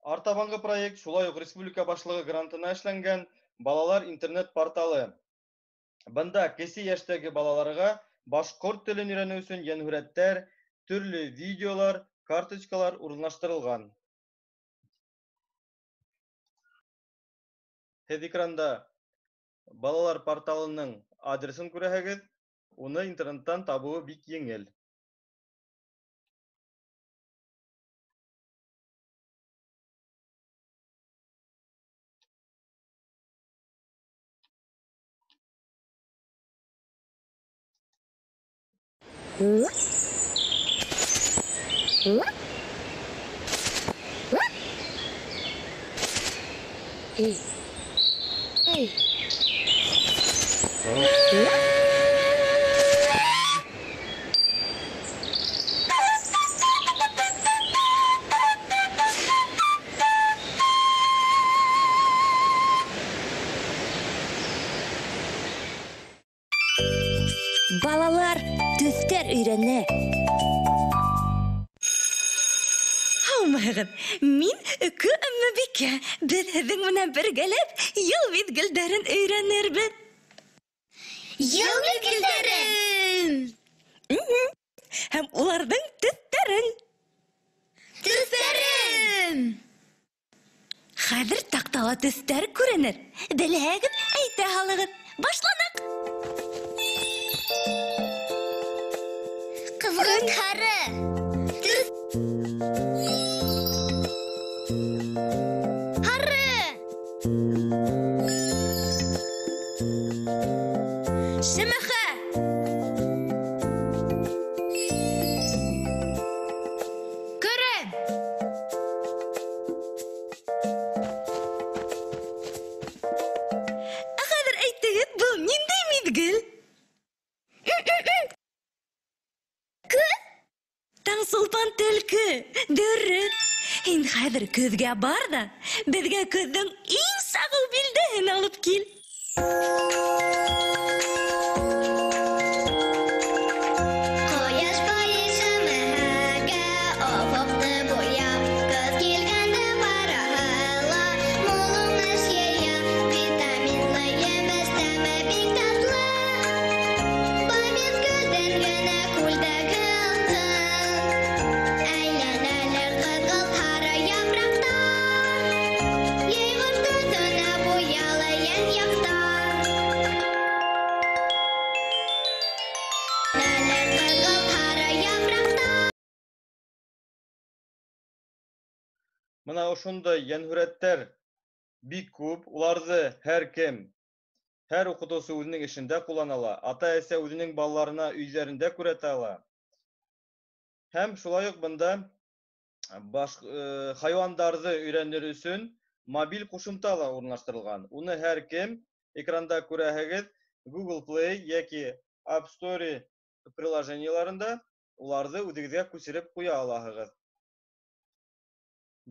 Артабанғы проект шулай уҡ республика башлығы грантына эшләнгән балалар интернет-порталы. Бында кесе йәштәге балаларға башҡорт телен өйрәнеү өсөн йәнһүрәттәр, төрлө видеолар, карточкалар урынлаштырылған. Һеҙ экранда балалар порталының адресын күрәһегеҙ, уны интернеттан табыуы бик еңел. Балалар төҫтәр өйрәнә. Һаумыһығыҙ! Мин Өкө Өммөбикә. Беҙ һеҙҙең менән бергәләп йыл миҙгелдәрен өйрәнербеҙ. Йыл миҙгелдәрен! Һәм уларҙың төҫтәрен. Төҫтәрен! Хәҙер таҡтала төҫтәр күренер. Белһәгеҙ, әйтә һалығыҙ. Башланыҡ! Ҡыҙғылт һары. Төҫ. Һары. Шәмәхә. Көрән. Ә хәҙер әйтегеҙ, был ниндәй миҙгел? Көҙ. Таңсулпан төлкө, дөрөҫ. Һин хәҙер көҙгә бар ҙа, беҙгә көҙҙөң иң сағыу билдәһен алып кил. Ҡояш байый шәмәхәгә, офоҡто буяп, көҙ килгәндә барыһы ла мул уңыш йыя. Витаминлы емеш тәме бик татлы, бай миҙгелдән генә күлдәге алтын. Әйләнәләр ҡыҙғылт һары япраҡтар, йәйғор төҫөнә буяла йән яҡтар. Бына ошондай йәнһүрәттәр бик күп, уларҙы һәр кем, һәр уҡытыусы үҙенең эшендә ҡуллана ала, ата-әсә үҙенең балаларына өйҙәрендә күрһәтә ала. Һәм шулай уҡ бында хайуандарҙы өйрәнер өсөн мобиль ҡушымта ла урынлаштырылған. Уны һәр кем экранда күрәһегеҙ, Google Play йәки App Store приложениеларында уларҙы үҙегеҙгә күсереп ҡуя алаһығыҙ.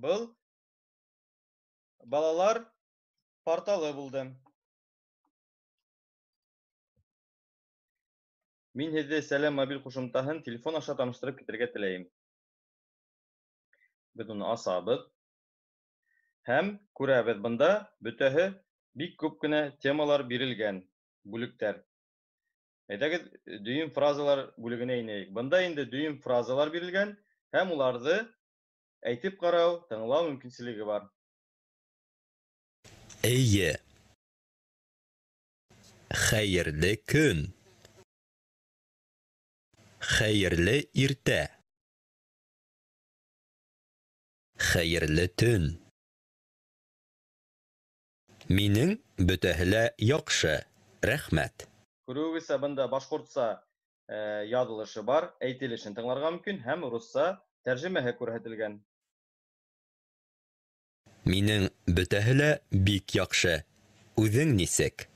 Был балалар порталы булды. Мин һеҙҙе Сәләм мобиль ҡушымтаһын телефон аша таныштырып китергә теләйем. Беҙ уны асабыҙ һәм күрәбеҙ, бында бөтәһе бик күп кенә темалар бирелгән, бүлектәр. Әйҙәгеҙ, дөйөм фразалар бүлегенә инәйек. Бында инде дөйөм фразалар бирелгән һәм уларҙы әйтеп ҡарау, тыңлау мөмкинселеге бар. Эйе. Хәйерле көн. Хәйерле иртә. Хәйерле төн. Минең бөтәһе лә яҡшы, рәхмәт. Күреүегеҙсә, бында башҡортса яҙылышы бар, әйтелешен тыңларға мөмкин һәм русса тәржемәһе күрһәтелгән. Минең бөтәһе лә бик яҡшы. Үҙең нисек?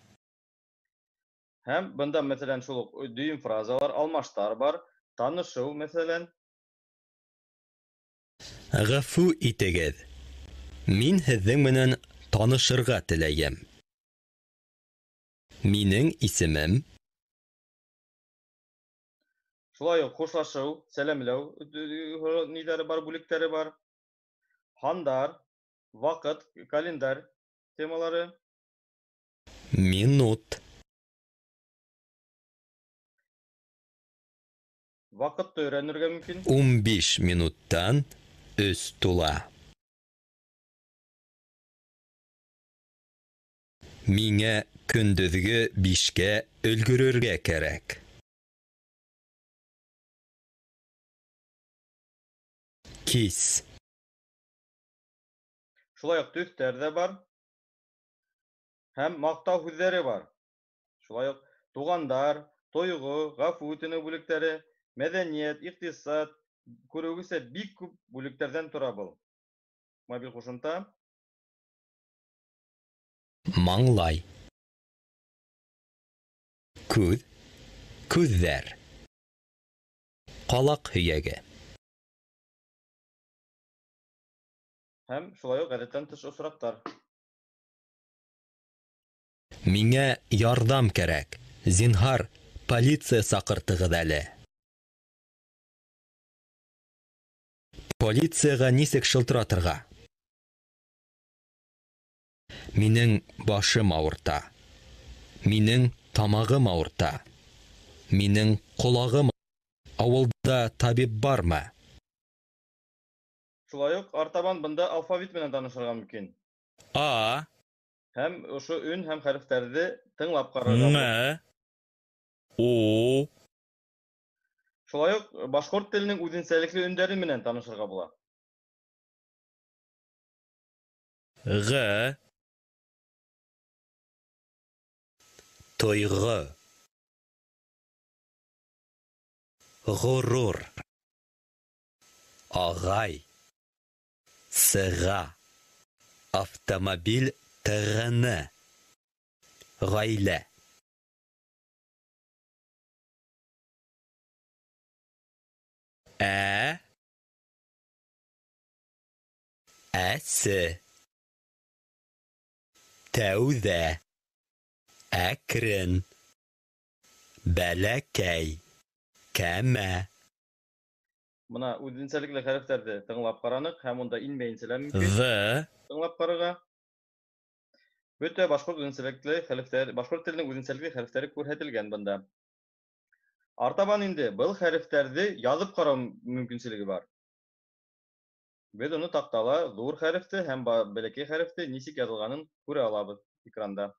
Һәм бында, мәҫәлән, шул уҡ дөйөм фразалар, алмаштар бар, танышыу, мәҫәлән. Ғәфү итегеҙ. Мин һеҙҙең менән танышырға теләйем. Минең исемем. Шулай уҡ хушлашыу, сәләмләү ниҙәре бар, бүлектәре бар. Һандар. Ваҡыт, календарь темалары. Минут. Ваҡытты өйрәнергә мөмкин. 15 минуттан 3 тула. Миңә көндөҙгө 5-кә өлгөрөргә кәрәк. Кис. Шулай уҡ төҫтәр ҙә бар. Һәм маҡтау һүҙҙәре бар. Шулай уҡ туғандар, тойғо, ғәфү үтенеү бүлектәре, мәҙәниәт, иҡтисад, күреүегеҙсә бик күп бүлектәрҙән тора был. Мобиль ҡушымта. Маңлай. Күҙ, күҙҙәр. Ҡалаҡ һөйәге. Һәм шулай уҡ ғәҙәттән тыш осраҡтар. Миңә ярҙам кәрәк. Зинһар, полиция саҡыртығыҙ әле. Полицияға нисек шылтыратырға? Минең башым ауырта. Минең тамағым ауырта. Минең ҡолағым. Ауылда табип бармы? Шулай уҡ артабан бында алфавит менән танышырға мөмкин. А. Һәм ошо өн һәм хәрефтәрҙе тыңлап ҡарарға Н. У. Шулай уҡ башҡорт теленең үҙенсәлекле өндәре менән танышырға була. Ғ. Тойғо. Ғорур. Ағай. Сыға. Автомобиль тығыны. Ғаилә. Ә. Әсе. Тәүҙә. Әкрен. Бәләкәй. Кәмә. Бына үҙенсәлекле хәрефтәрҙе тыңлап ҡараныҡ һәм унда инмәйенсә лә мөмкин. Ҙ. Тыңлап ҡарарға. Бөтә башҡорт үҙенсәлекле хәрефтәр, башҡорт теленең үҙенсәлекле хәрефтәре күрһәтелгән бында. Артабан инде был хәрефтәрҙе яҙып ҡарау мөмкинселеге бар. Беҙ уны таҡтала ҙур хәрефте һәм бәләкәй хәрефте нисек яҙылғанын күрә алабыҙ экранда.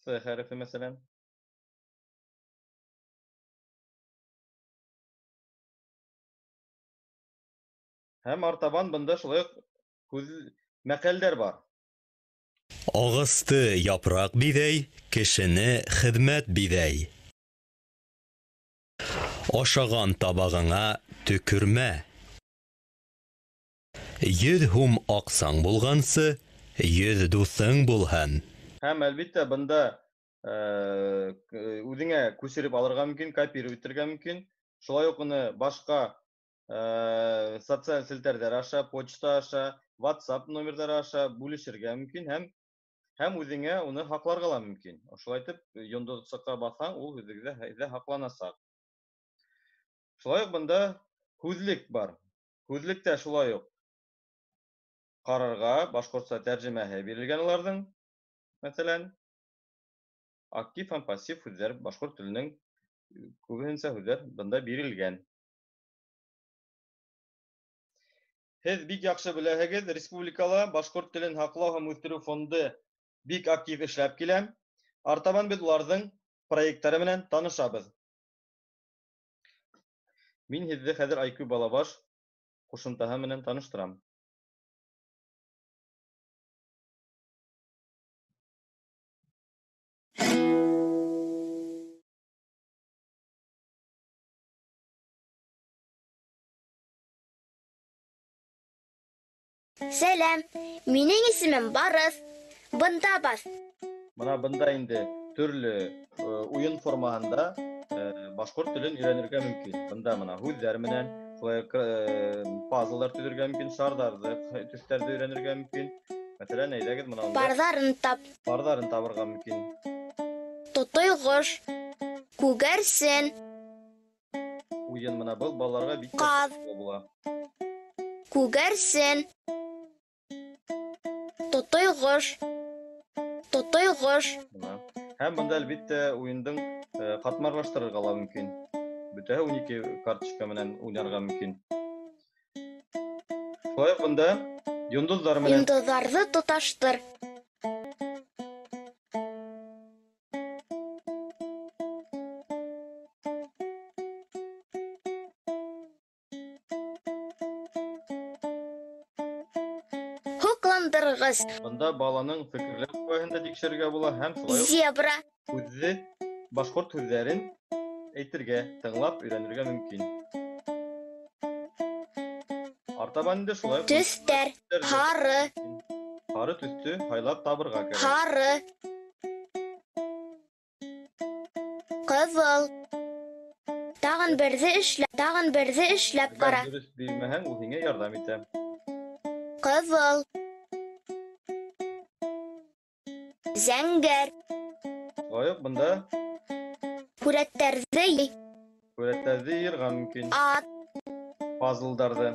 С хәрефе мәсәлән. Һәм артабан бында шулай уҡ һүҙ мәҡәлдәр бар. Ағасты япраҡ биҙәй, кешене хеҙмәт биҙәй. Ашаған табағыңа төкөрмә. 100 һум аҡсаң булғансы, 100 дуҫың булһын. Һәм әлбиттә бында үҙеңә күсереп алырға мөмкин, копировать итергә мөмкин. Шулай уҡ уны башҡа социаль селтәрҙәр аша, почта аша, WhatsApp номерҙары аша бүлешергә мөмкин һәм үҙеңә уны һаҡларға ла мөмкин. Шулай итеп, йондоҙсоҡҡа баҫһаң, ул үҙегеҙҙә һаҡланасаҡ. Шулай уҡ бында һүҙлек бар. Һүҙлектә шулай уҡ ҡарарға башҡортса тәржемәһе бирелгән уларҙың. Мәҫәлән, актив һәм пассив һүҙҙәр башҡорт теленең күбеһенсә һүҙҙәр бында бирелгән. Һеҙ бик яҡшы беләһегеҙ, республикала башҡорт телен һаҡлау һәм үҫтереү фонды бик актив эшләп килә. Артабан беҙ уларҙың проекттары менән танышабыҙ. Мин һеҙҙе хәҙер IQ Балабаш ҡушымтаһы менән таныштырам. Сәләм, минең исемем Барыс. Бында баҫ. Бына бында инде төрлө уйын формаһында башҡорт телен өйрәнергә мөмкин. Бында бына һүҙҙәр менән, шулай уҡ Пазлдар төҙөргә мөмкин, шарҙарҙы, төҫтәрҙе өйрәнергә мөмкин. Мәҫәлән, әйҙәгеҙ бына унда Парҙарын тап. Парҙарын табырға мөмкин. Тотойғош. Күгәрсен. Уйын бына был балаларға бик тә Ҡаҙ. ҡыҙыҡлы була. Күгәрсен. Тотойғош. Тотойғош. Бына. Һәм бында әлбиттә уйындың ҡатмарлаштырырға ла мөмкин. Бөтәһе 12 карточка менән уйнарға мөмкин. Шулай уҡ бында йондоҙҙар менән. Йондоҙҙарҙы тоташтыр. Һоҡландырғыс. Бында баланың фекерләү ҡеүәһен дә тикшерергә була һәм шулай уҡ Зебра. һүҙҙе, башҡорт һүҙҙәрен әйтергә, тыңлап өйрәнергә мөмкин. Артабан инде шулай уҡ Төҫтәр. төҫтәрҙе Һары. Һары төҫтө һайлап табырға кәрәк. Һары. Ҡыҙыл. Тағын берҙе эшләп, тағын берҙе эшләп Әгәр ҡара. дөрөҫ бирмәһәң, ул һиңә ярҙам итә. Ҡыҙыл. Зәңгәр. Шулай уҡ бында Һүрәттәрҙе йый. Һүрәттәрҙе йыйырға мөмкин. Ат. Пазлдарҙы.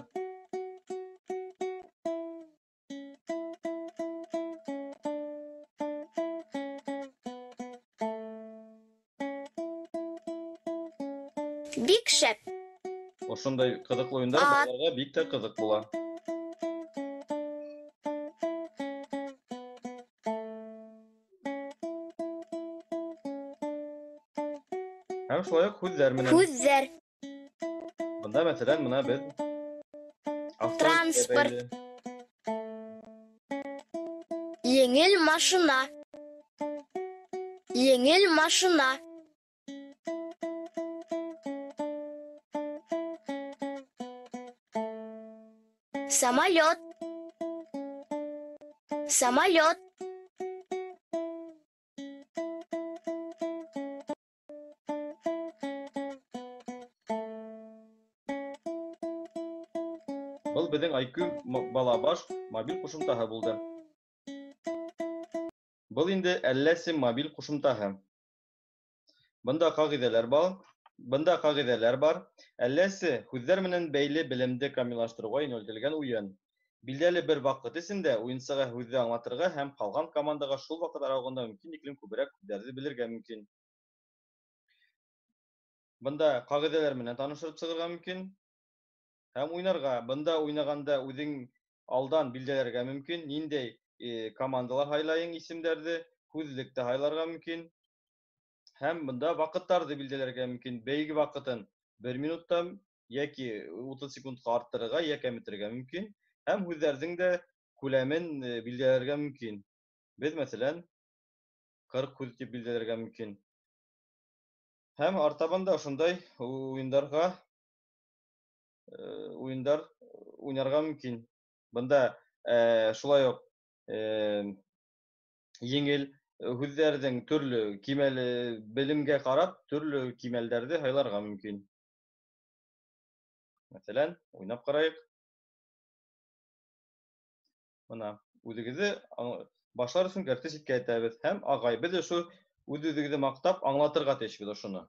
Бик шәп. Ошондай ҡыҙыҡлы уйындар Ат. балаларға бик тә ҡыҙыҡ була. Һәм шулай уҡ һүҙҙәр менән. Һүҙҙәр. Бында, мәҫәлән, бына беҙ автомобилгә Транспорт. бәйле. Еңел машина. Еңел машина. Самолет. Самолет. Был беҙҙең IQ Балабаш мобиль ҡушымтаһы булды. Был инде Әлләсе мобиль ҡушымтаһы. Бында ҡағиҙәләр бар. Бында ҡағиҙәләр бар. Әлләсе һүҙҙәр менән бәйле белемде камиллаштырыуға йүнәлтелгән уйын. Билдәле бер ваҡыт эсендә уйынсыға һүҙҙе аңлатырға һәм ҡалған командаға шул ваҡыт арауығында мөмкин тиклем күберәк һүҙҙәрҙе белергә мөмкин. Бында ҡағиҙәләр менән танышып сығырға мөмкин. Һәм уйнарға. Бында уйнағанда үҙең алдан билдәләргә мөмкин. Ниндәй командалар һайлайың исемдәрҙе, һүҙлекте һайларға мөмкин. Һәм бында ваҡыттарҙы билдәләргә мөмкин. Бәйге ваҡытын 1 минутта йәки 30 секундҡа арттырырға йә кәметергә мөмкин. Һәм һүҙҙәрҙең дә күләмен билдәләргә мөмкин. Беҙ, мәҫәлән, 40 һүҙ тип билдәләргә мөмкин. Һәм артабан да ошондай уйындар уйнарға мөмкин. Бында шулай уҡ еңел һүҙҙәрҙең төрлө кимәле белемгә ҡарап төрлө кимәлдәрҙе һайларға мөмкин. Мәҫәлән, уйнап ҡарайыҡ. Бына үҙегеҙҙе башлар өсөн кәртә ситкә әйтәбеҙ. Һәм ағай, беҙ ошо үҙ-үҙегеҙҙе маҡтап аңлатырға тейешбеҙ ошоно.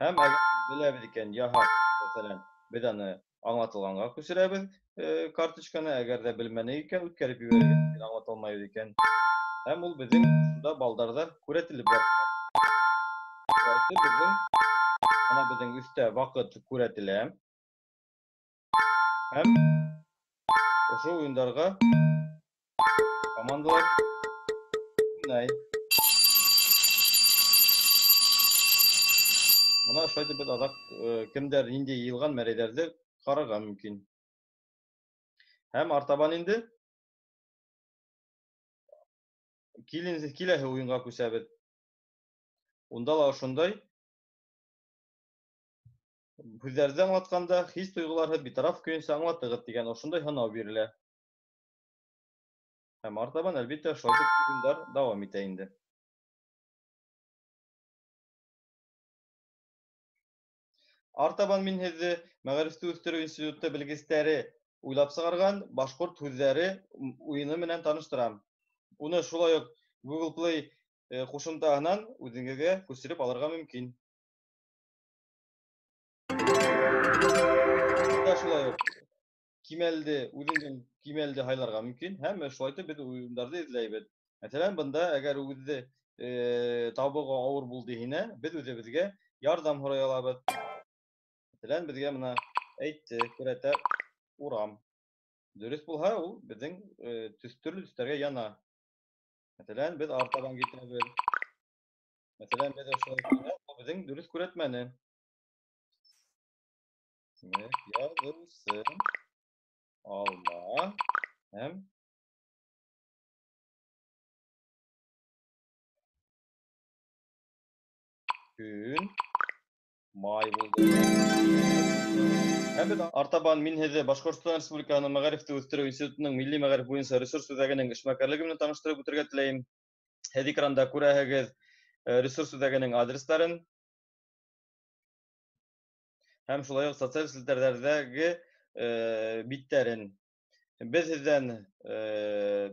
Һәм әгәр беләбеҙ икән, яһа, мәҫәлән, беҙ аны аңлатылғанға күсерәбеҙ карточканы, әгәр ҙә белмәнек икән, үткәреп ебәрергә мөмкин, аңлата алмайбыҙ икән. Һәм ул беҙҙең шунда балдарҙа күрәтелеп бара. Бына беҙҙең өҫтә ваҡыт күрәтелә. Һәм ошо уйындарға командалар уйнай. Бына ошолай итеп беҙ аҙаҡ кемдәр ниндәй йыйылған мәрәйҙәрҙе ҡарарға мөмкин. Һәм артабан инде киләһе уйынға күсәбеҙ. Унда ла ошондай һүҙҙәрҙе аңлатҡанда хис тойғоларһыҙ битараф көйөнсә аңлатығыҙ тигән ошондай һынау бирелә. Һәм артабан әлбиттә ошолай итеп уйындар дауам итә инде. Артабан мин һеҙҙе Мәғарифты үҫтереү институты белгестәре уйлап сығарған башҡорт һүҙҙәре уйыны менән таныштырам. Уны шулай уҡ Google Play ҡушымтаһынан үҙегеҙгә күсереп алырға мөмкин. Бында шулай уҡ кимәлде, үҙеңдең кимәлде һайларға мөмкин һәм шулай итеп беҙ уйындарҙы эҙләйбеҙ. Мәҫәлән, бында әгәр үҙҙе табыуға ауыр булды һиңә, беҙ үҙебеҙгә ярҙам һорай алабыҙ. Мәҫәлән, беҙгә бына әйтте, күрәтә урам. Дөрөҫ булһа, ул беҙҙең төрлө төҫтәргә яна. Мәҫәлән, беҙ артабан китәбеҙ. Мәҫәлән, беҙ ошолай килә, ул беҙҙең дөрөҫ күрәтмәне. Яҙыусы, алма һәм көн май булды. Һәм беҙ артабан мин һеҙҙе Башҡортостан Республикаһының Мәғарифты үҫтереү институтының Милли мәғариф буйынса ресурс үҙәгенең эшмәкәрлеге менән таныштырып үтергә теләйем. Һеҙ экранда күрәһегеҙ ресурс үҙәгенең адрестарын һәм шулай уҡ социаль селтәрҙәрҙәге биттәрен. Беҙ һеҙҙән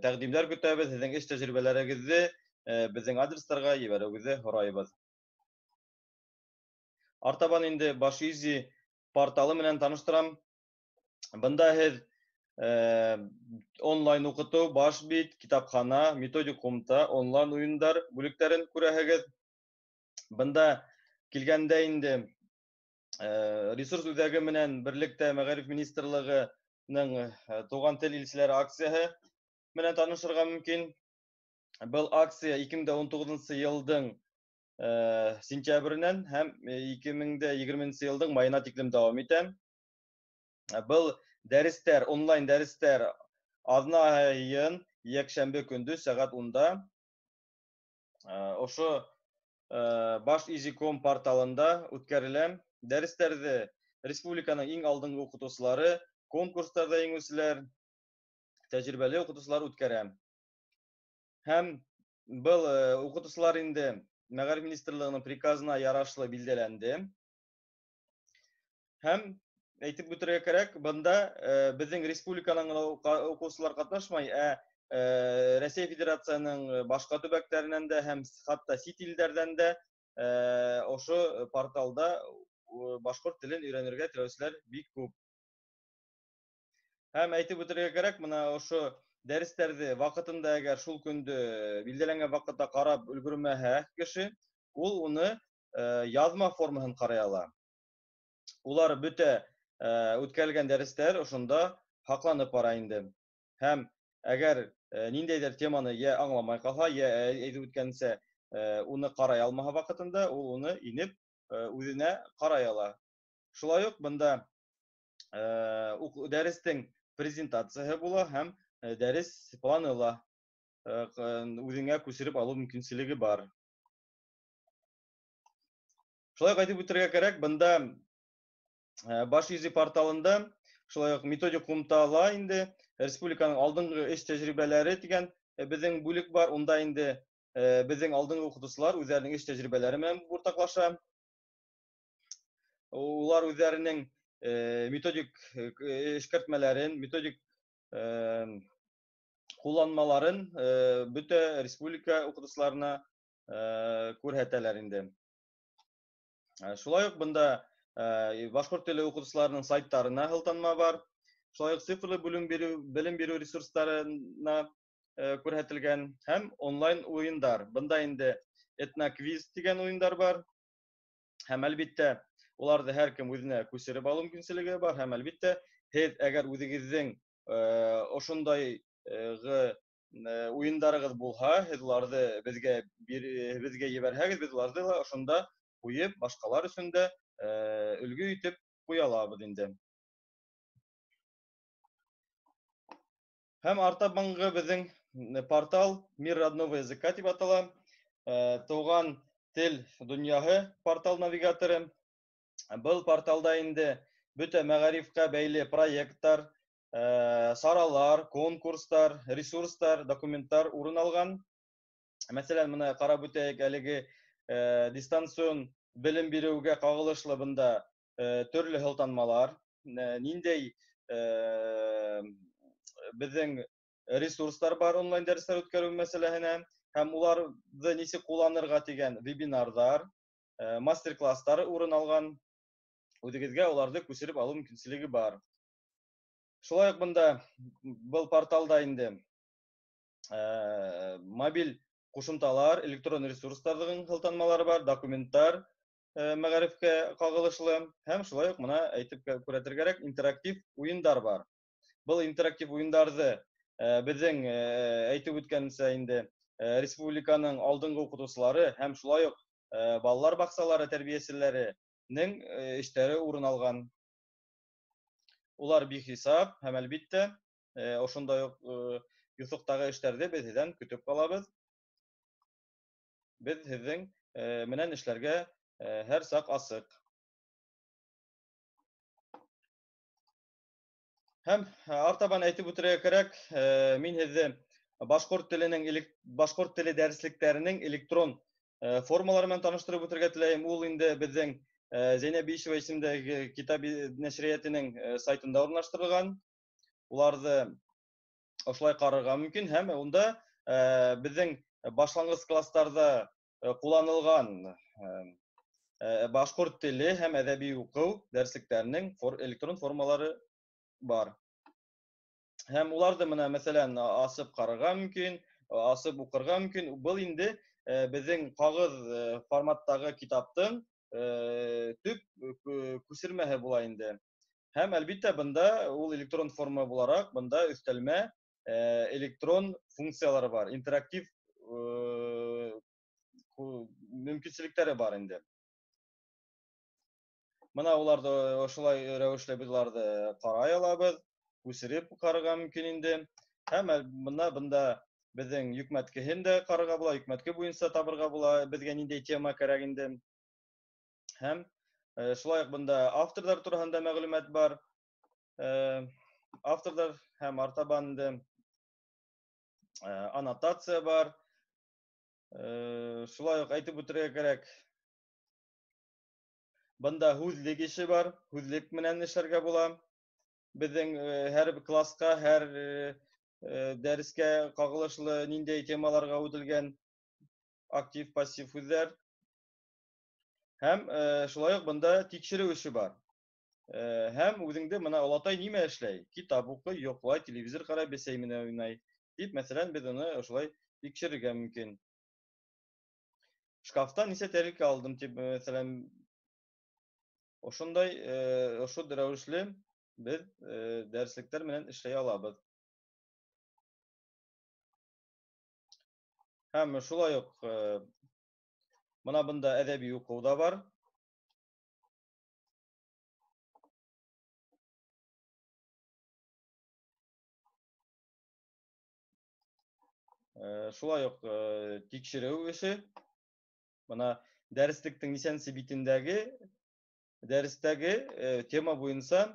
тәҡдимдәр көтәбеҙ, һеҙҙең эш тәжрибәләрегеҙҙе беҙҙең адрестарға ебәреүегеҙҙе һорайбыҙ. Артабан инде Башизи порталы менән таныштырам. Бында һеҙ онлайн уҡытыу, баш бит, китапхана, методик ҡумта, онлайн уйындар бүлектәрен күрәһегеҙ. Бында килгәндә инде ресурс үҙәге менән берлектә Мәғариф министрлығының Туған тел илселәре акцияһы менән танышырға мөмкин. Был акция 2019 йылдың сентябренән һәм 2020 йылдың майына тиклем дауам итә. Был дәрестәр, онлайн дәрестәр аҙна һайын йәкшәмбе көндө сәғәт 10-да ошо Баш Изиком порталында үткәрелә. Дәрестәрҙе республиканың иң алдынғы уҡытыусылары, конкурстарҙа еңеүселәр, тәжрибәле уҡытыусылар үткәрә. Һәм был уҡытыусылар инде Мәғариф министрлығының приказына ярашлы билдәләнде. Һәм әйтеп үтергә кәрәк, бында беҙҙең республиканың ғына уҡыусылар ҡатнашмай, ә Рәсәй Федерацияһының башҡа төбәктәренән дә һәм хатта сит илдәрҙән дә ошо порталда башҡорт телен өйрәнергә теләүселәр бик күп. Һәм әйтеп үтергә кәрәк, бына ошо дәрестәрҙе ваҡытында әгәр шул көндө билдәләнгән ваҡытта ҡарап өлгөрмәһә кеше, ул уны яҙма формаһын ҡарай ала. Улар бөтә үткәрелгән дәрестәр ошонда һаҡланып бара инде. Һәм әгәр ниндәйҙер теманы йә аңламай ҡалһа, йә әйтеп үткәнсә, уны ҡарай алмаһа ваҡытында, ул уны инеп үҙенә ҡарай ала. Шулай уҡ бында дәрестең презентацияһы була һәм дәрес планы ла үҙеңә күсереп алыу мөмкинселеге бар. Шулай уҡ әйтеп үтергә кәрәк, бында Баш Изи порталында шулай уҡ методик ҡумтала инде республиканың алдынғы эш тәжрибәләре тигән беҙҙең бүлек бар. Унда инде беҙҙең алдынғы уҡытыусылар үҙҙәренең эш тәжрибәләре менән уртаҡлаша. Улар үҙҙәренең методик эшкәртмәләрен, методик ҡулланмаларын бөтә республика уҡытыусыларына күрһәтәләр инде. Шулай уҡ бында башҡорт теле уҡытыусыларының сайттарына һылтанма бар. Шулай уҡ цифрлы белем биреү ресурстарына күрһәтелгән һәм онлайн уйындар. Бында инде этноквиз тигән уйындар бар. Һәм әлбиттә уларҙы һәр кем үҙенә күсереп алыу мөмкинселеге бар. Һәм әлбиттә һеҙ әгәр үҙегеҙҙең ошондай уйындарығыҙ булһа, һеҙ уларҙы беҙгә ебәрһәгеҙ, беҙ уларҙы ла ошонда ҡуйып, башҡалар өсөн дә өлгө итеп ҡуя алабыҙ инде. Һәм артабанғы беҙҙең портал Мир родного языка тип атала. Тыуған тел донъяһы портал навигаторы. Был порталда инде бөтә мәғарифҡа бәйле проекттар, саралар, конкурстар, ресурстар, документтар урын алған. Мәҫәлән, бына ҡарап үтәйек, әлеге дистанцион белем биреүгә ҡағылышлы бында төрлө һылтанмалар, ниндәй беҙҙең ресурстар бар онлайн дәрестәр үткәреү мәсьәләһенә һәм уларҙы нисек ҡулланырға тигән вебинарҙар, мастер-класстар урын алған. Үҙегеҙгә уларҙы күсереп алыу мөмкинселеге бар. Шулай уҡ бында был порталда инде мобиль ҡушымталар, электрон ресурстарҙың һылтанмалары бар, документтар мәғарифкә ҡағылышлы һәм шулай уҡ мына әйтеп күрһәтергә кәрәк, интерактив уйындар бар. Был интерактив уйындарҙы беҙҙең әйтеп үткәнсә инде республиканың алдынғы уҡытыусылары һәм шулай уҡ балалар баҡсалары тәрбиәселәренең эштәре урын алған. Улар бихисап һәм әлбиттә ошондай уҡ юҫыҡтағы эштәрҙе беҙ һеҙҙән көтөп ҡалабыҙ. Беҙ һеҙҙең менән эшләргә һәр саҡ асыҡ. Һәм артабан әйтеп үтергә кәрәк, мин һеҙҙе башҡорт теле дәреслектәренең электрон формалары менән таныштырып үтергә теләйем. Ул инде беҙҙең Зәйнәб Бишева исемендәге китап нәшриәтенең сайтында урынлаштырылған. Уларҙы ошолай ҡарарға мөмкин һәм унда беҙҙең башланғыс класстарҙа ҡулланылған башҡорт теле һәм әҙәби уҡыу дәреслектәренең электрон формалары бар. Һәм уларҙы мына, мәҫәлән, асып ҡарарға мөмкин, асып уҡырға мөмкин. Был инде беҙҙең ҡағыҙ форматтағы китаптың төп күсермәһе була инде. Һәм әлбиттә бында ул электрон форма булараҡ, бында өҫтәлмә электрон функциялары бар, интерактив мөмкинселектәре бар инде. Мына уларҙы ошолай рәүешле беҙ уларҙы ҡарай алабыҙ, күсереп ҡарарға мөмкин инде. Һәм бында беҙҙең йөкмәткеһен дә ҡарарға була, йөкмәтке буйынса табырға була, беҙгә ниндәй тема кәрәк инде. Һәм шулай уҡ бында авторҙар тураһында мәғлүмәт бар. Авторҙар һәм артабан инде аннотация бар. Шулай уҡ әйтеп үтергә кәрәк, бында һүҙлек эше бар, һүҙлек менән эшләргә була. Беҙҙең һәр класҡа, һәр дәрескә ҡағылышлы ниндәй темаларға үтелгән актив, пассив һүҙҙәр. Һәм шулай уҡ бында тикшереү эше бар. Һәм үҙеңде мына олатай нимә эшләй? Китап уҡый, йоҡлай, телевизор ҡарай, бесәй менән уйнай тип, мәҫәлән, беҙ уны ошолай тикшерергә мөмкин. Шкафтан нисә тәрилкә алдым тип, мәҫәлән, ошондай, ошо рәүешле беҙ дәреслектәр менән эшләй алабыҙ. Һәм шулай уҡ мына бында әҙәби уҡыу ҙа бар. Шулай уҡ тикшереү эше. Мына дәреслектең нисәнсе битендәге дәрестәге тема буйынса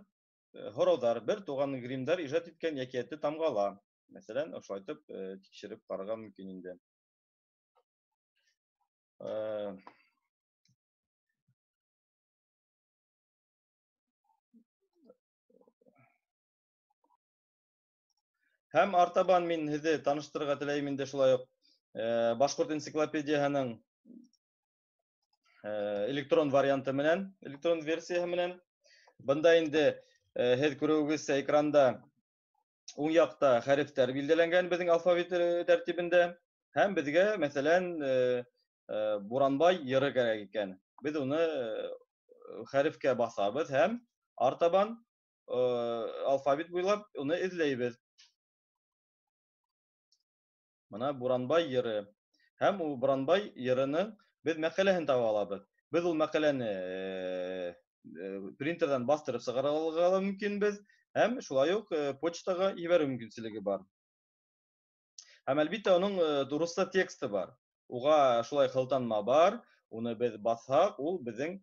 һорауҙар, бер туған Гриммдар ижад иткән әкиәтте тамғала. Мәҫәлән, ошолайтып тикшереп ҡарарға мөмкин инде. Һәм артабан мин һеҙҙе таныштырырға теләйем инде шулай уҡ башҡорт энциклопедияһының электрон варианты менән, электрон версияһы менән. Бында инде һеҙ күреүегеҙсә экранда уң яҡта хәрефтәр билдәләнгән беҙҙең алфавит тәртибендә. Һәм беҙгә, мәҫәлән, Буранбай йыры кәрәк икән. Беҙ уны хәрефкә баҫабыҙ һәм артабан алфавит буйлап уны эҙләйбеҙ. Мына Буранбай йыры. Һәм ул Буранбай йырының беҙ мәҡәләһен таба алабыҙ. Беҙ ул мәҡәләне принтерҙан баҫтырып сығарырға ла мөмкинбеҙ, һәм шулай уҡ почтаға ебәреү мөмкинселеге бар. Һәм әлбиттә уның русса тексты бар. Уға шулай һылтанма бар, уны беҙ баҫһаҡ, ул беҙҙең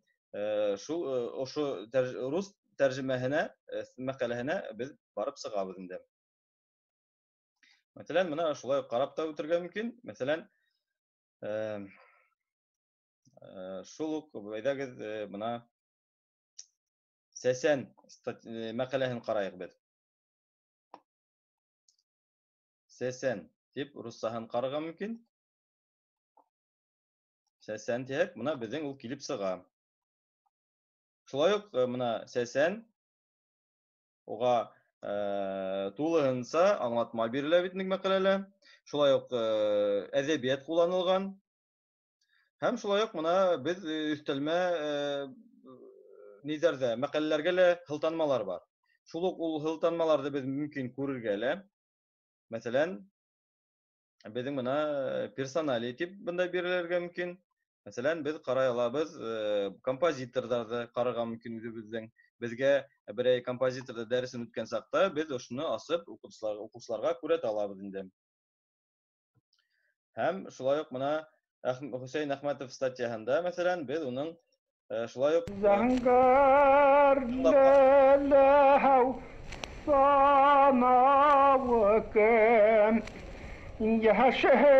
шул ошо рус тәржемәһенә, мәҡәләһенә беҙ барып сығабыҙ инде. Мәҫәлән, мына шулай ҡарап та үтергә мөмкин. Мәҫәлән, шул уҡ әйҙәгеҙ, бына Сәсән мәҡәләһен ҡарайыҡ беҙ. Сәсән тип руссаһын ҡарарға мөмкин. Сәсән тиһәк, бына беҙҙең ул килеп сыға. Шулай уҡ бына сәсән уға тулыһынса аңлатма бирелә бит инде мәҡәләлә. Шулай уҡ әҙәбиәт ҡулланылған. Һәм шулай уҡ бына беҙ өҫтәлмә ниҙәрҙә, мәҡәләләргә лә һылтанмалар бар. Шул уҡ ул һылтанмаларҙы беҙ мөмкин күрергә лә. Мәҫәлән, беҙҙең бына персонали тип бында бирелергә мөмкин. Мәҫәлән, беҙ ҡарай алабыҙ, композиторҙарҙы ҡарарға мөмкин үҙебеҙҙең. Беҙгә берәй композиторҙы дәресен үткән саҡта беҙ ошоно асып уҡыусыларға күрһәтә алабыҙ инде. Һәм шулай уҡ бына Хөсәйен Әхмәтов статьяһында, мәҫәлән, беҙ уның шулай уҡ Зәңгәр ләләһәү санауы кем йәшәһә.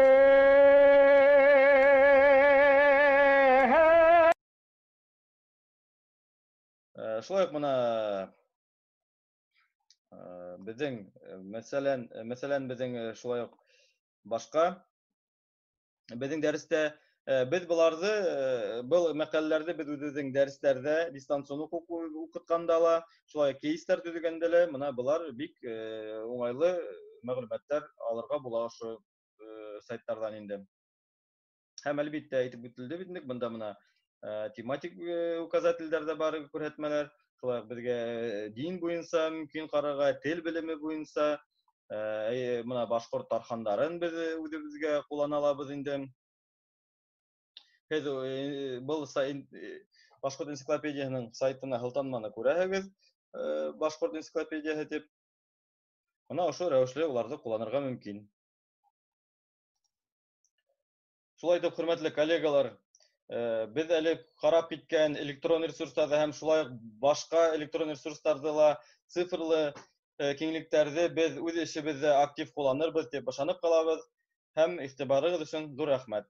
Шулай уҡ бына беҙҙең, мәҫәлән, беҙҙең шулай уҡ башҡа беҙҙең дәрестә беҙ быларҙы, был мәҡәләләрҙе беҙ үҙебеҙҙең дәрестәрҙә дистанцион уҡытҡанда ла, шулай кейстәр төҙөгәндә лә, бына былар бик уңайлы мәғлүмәттәр алырға була ошо сайттарҙан инде. Һәм әлбиттә әйтеп үтелде бит инде, бында бына тематик указательдәр дә бар, күрһәтмәләр. Шулай уҡ беҙгә дин буйынса мөмкин ҡарарға, тел белеме буйынса, бына башҡорт тархандарын беҙ үҙебеҙгә ҡуллана алабыҙ инде. Һеҙ был башҡорт энциклопедияһының сайтына һылтанманы күрәһегеҙ, башҡорт энциклопедияһы тип. Бына ошо рәүешле уларҙы ҡулланырға мөмкин. Шулай итеп, хөрмәтле коллегалар, беҙ әле ҡарап киткән электрон ресурстарҙы һәм шулай уҡ башҡа электрон ресурстарҙы ла, цифрлы киңлектәрҙе беҙ үҙ эшебеҙҙә актив ҡулланырбыҙ тип ышанып ҡалабыҙ. Һәм иғтибарығыҙ өсөн ҙур рәхмәт.